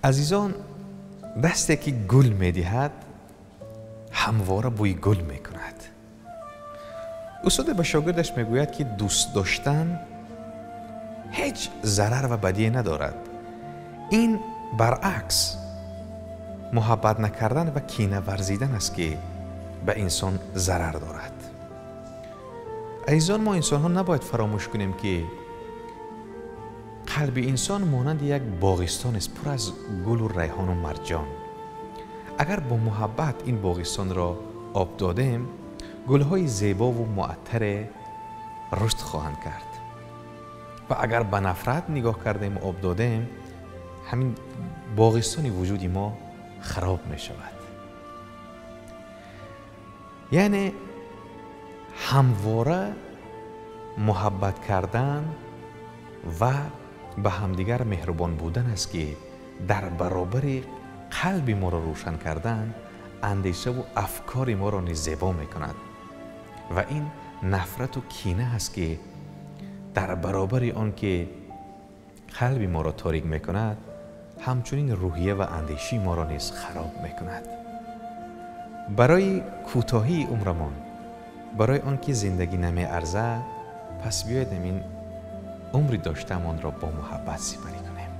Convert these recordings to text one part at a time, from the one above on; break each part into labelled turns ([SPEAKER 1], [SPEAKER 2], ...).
[SPEAKER 1] Азизон, дасте ки гул медиҳад, ҳамвора бӯи гул мекунад. Устоде ба шогирдаш мегӯяд, ки дӯст доштан ҳеҷ зарар ва бадие надорад. Ин баръакс муҳаббат накардан ва кина варзидан аст, ки ба инсон зарар дорад. Азизон, мо инсонҳо набояд фаромӯш кунем, ки қалби инсон монанди як боғистон аст, пур аз гулу райҳону марҷон. Агар бо муҳаббат ин боғистонро об додем, гулҳои зебову муаттаре рушд хоҳанд кард ва агар ба нафрат нигоҳ кардем, об додем, ҳамин боғистони вуҷуди мо хароб мешавад. Яъне ҳамвора муҳаббат кардан ва ба ҳамдигар меҳрубон будан аст, ки дар баробари қалби моро рӯшан кардан, андешаву афкори моро низ зебо мекунад. Ва ин нафрату кина аст, ки дар баробари он ки қалби моро торик мекунад, ҳамчунин рӯҳия ва андешии моро низ хароб мекунад. Барои кӯтоҳии умрамон, барои он ки зиндагӣ намеарзад, пас биёед ҳамин умри доштаамонро бо муҳаббат сипарӣ кунем.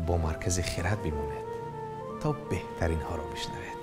[SPEAKER 1] Бо Маркази хирад бимонед, то беҳтаринҳоро бишнавед.